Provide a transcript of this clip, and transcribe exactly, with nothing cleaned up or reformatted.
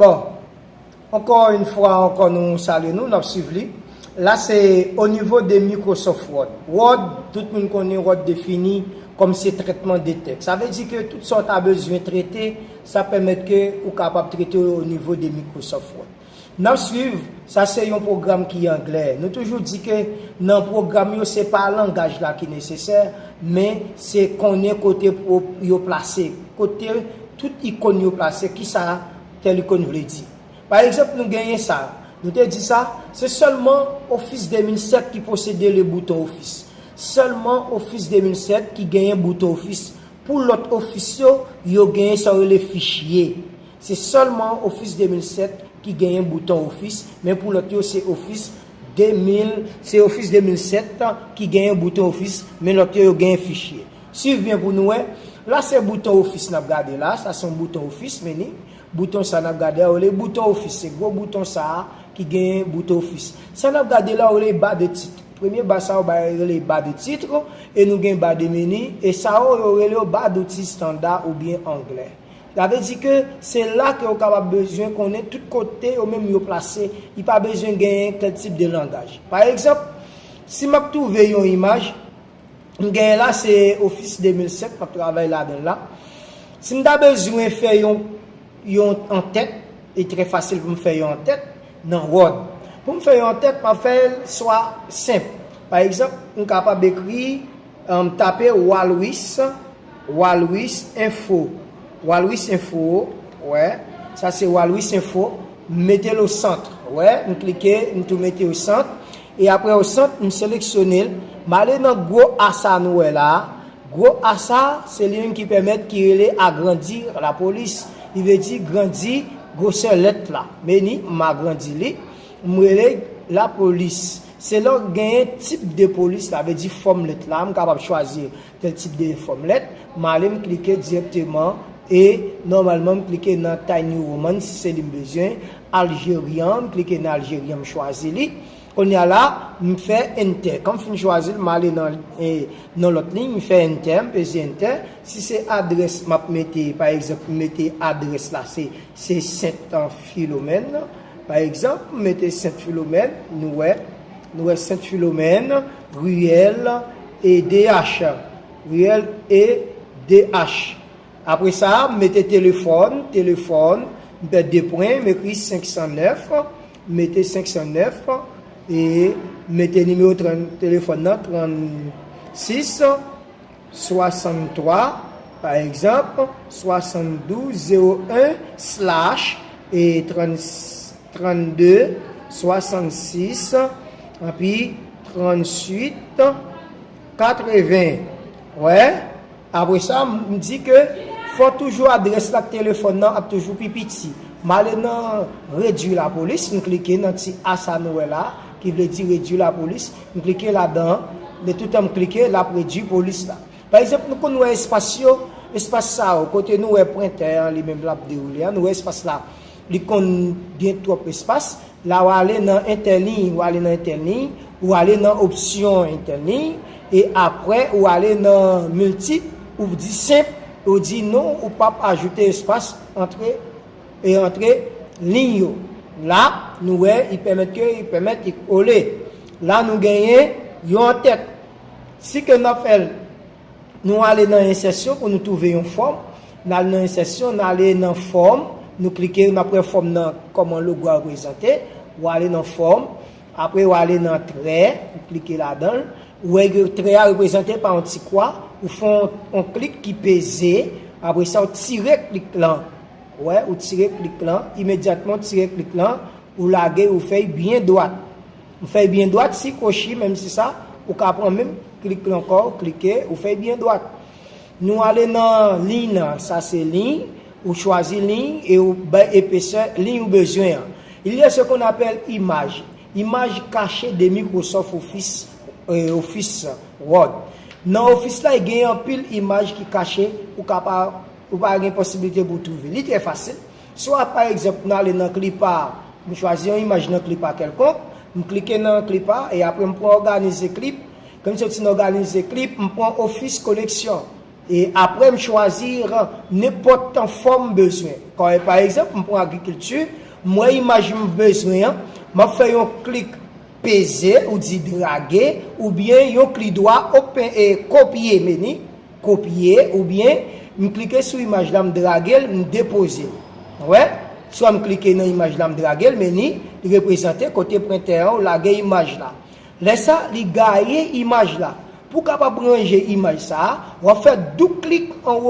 Bon, ankò yon fwa ankò nou salye nou, n ap swiv li. La se o nivo de Microsoft Word. Word, tout moun konnen Word defini kòm se trètman de tèks. Sa vle di ke tout sa w ta bezwen trete, sa pèmèt ke ou kapab trete o nivo de Microsoft Word. N ap swiv, sa se yon pwogram ki anglè. Nou toujou di ke nan pwogram yo, se pa langaj la ki nesesè, men se konnen kote yo plase, kote tout ikòn yo plase, kisa tèl ikòn vle di. Pa egzanp, nou genyen sa. Nou te di sa, se sèlman Office de mil sèt ki posede le bouton Office. Sèlman Office de mil sèt ki genyen bouton Office. Pou lòt ofis yo, yo genyen sa yo rele fichye. Se sèlman Office de mil sèt ki genyen bouton Office, men pou lòt yo, se Office de mil, se Office de mil sèt ki genyen bouton Office, men lòt yo, yo genyen fichye. Swiv byen pou nou wè. La, se bouton Office n ap gade la. Sa se yon bouton Office, men ni bouton sa n ap gade a, yo rele bouton Office. Se gwo bouton sa a ki genyen bouton Office. Sa n ap gade la, yo rele ba de tit. Premye ba sa yo ba rele ba de tit, e nou gen ba de meni, e sa yo, yo rele yo ba douti estanda oubyen anglè. Sa vle di ke se la ke yo kapab bezwen konnen tout kote yo menm yo plase, li pa bezwen genyen kèl tip de langaj. Pa egzanp, si m ap twouve yon imaj, m genyen la se Office de mil sèt, m ap travay ladan l la. Si m ta bezwen fè yon, yon antèt, li trè fasil pou m fè yon antèt nan Word. Pou m fè yon antèt, m ap fè l swa senp. Pa egzanp, m kapab ekri, m tape Walwis, Walwis Enfo. Walwis Enfo, wè, sa se Walwis Enfo. M mete l o sant, wè, m klike, m tou mete o sant. E apre o sant, m seleksyone l. M ale nan gwo A sa nou wè la a. Gwo A sa, se li menm ki pèmèt, ki rele agrandi lapolis. Li vle di grandi gwosè lèt la. Men ni, m agrandi li. M rele lapolis. Se lè w genyen tip de polis, sa vle di fòm lèt la. M kapab chwazi tèl tip de fòm lèt. M ale, m klike dirèkteman. E nòmalman, m klike nan Tiny Roman, si se li m bezwen. Algerian, m klike nan Algerian, m chwazi li. Kounye a la, m fè Enter. Kan m fin chwazi l, m ale nan, e, nan lòt liy, m fè Enter, m peze Enter. Si se adrès m ap mete, pa egzanp, m mete adrès la, se, se Sent Filomèn. Pa egzanp, m mete Sent Filomèn, nou wè, nou wè Sent Filomèn, riyèl E D H, riyèl E D H. Apre sa, m mete telefòn, telefòn, m fè de pwen, m ekri senk san nèf, m mete senk san nèf, e m mete nimewo tran-, telefòn nan, trannsis swasanntwa, pa egzanp, swasanndouz zewo en slash, e trann, trannde swasannsis, anpi trannwit katreven. Wè? Apre sa, m, m di ke fò toujou adrès la ak telefòn nan ap toujou pi piti. M ale nan redwi lapolis, m klike nan ti A sa nou wè la, ki vle di redwi lapolis. M klike ladan, de toutan m klike, l ap redwi polis la. Pa egzanp, nou konn wè espas yo, espas sa yo, kote nou wè pwentè an, li menm l ap dewoule a, nou wè espas la, li konn gen twòp espas. La, w ale nan entèliy, w ale nan entèliy, ou ale nan opsyon entèliy, e apre, ou ale nan miltip, ou di senp, ou di non, ou p ap ajoute espas antre, e antre liy yo. La, nou wè, li pèmèt ke, li pèmèt li kole. La, nou genyen yon antèt. Si ke n ap fè l, nou ale nan ensèsyon pou nou twouve yon fòm. N al nan ensèsyon, n ale nan fòm, nou klike, n ap wè fòm nan kòman logo a reprezante. Ou ale nan fòm, apre ou ale nan trè, ou klike ladan l. Ou wè ke trè a reprezante pa yon ti kwa, ou fè yon, yon klik ki peze, apre sa ou tire klik lan. Ou wè, ou tire klik lan, imedyatman ou tire klik lan, ou lage, ou fè l byen dwat. Ou fè l byen dwat, si kwochi, menm si sa, ou ka pran menm klik lan ankò, ou klike, ou fè l byen dwat. Nou ale nan liy nan, sa se liy, ou chwazi liy e ou bay epesè liy ou bezwen an. Il y a ce qu'on appelle image, image cachée de Microsoft Office, euh, Office Word. Nan Office la, gen anpil imaj ki kache, ou ka pa, ou pa gen posiblite pou w twouve. Li trè fasil. Swa, pa egzanp, nou ale nan clip art, m chwazi yon imaj nan clip art kèlkonk, m klike nan clip art, e apre m pran òganize clip. Kan m soti nan òganize clip, m pran Office Collection. E apre m chwazi nenpòt fòm m bezwen. Kòm pa egzanp, m pran agrikilti, m wè imaj m bezwen an, m ap fè yon klik peze ou di drage, oubyen yon klik dwa open e kopye meni, kopye, oubyen m klike sou imaj la, m drage l, m depoze l. Ou wè? Swa m klike nan imaj la, m drage l, meni, li reprezante kote prentè an lage imaj la. Lè sa, li gaye imaj la. Pou w kapab ranje imaj sa a, w ap fè doub klik anwo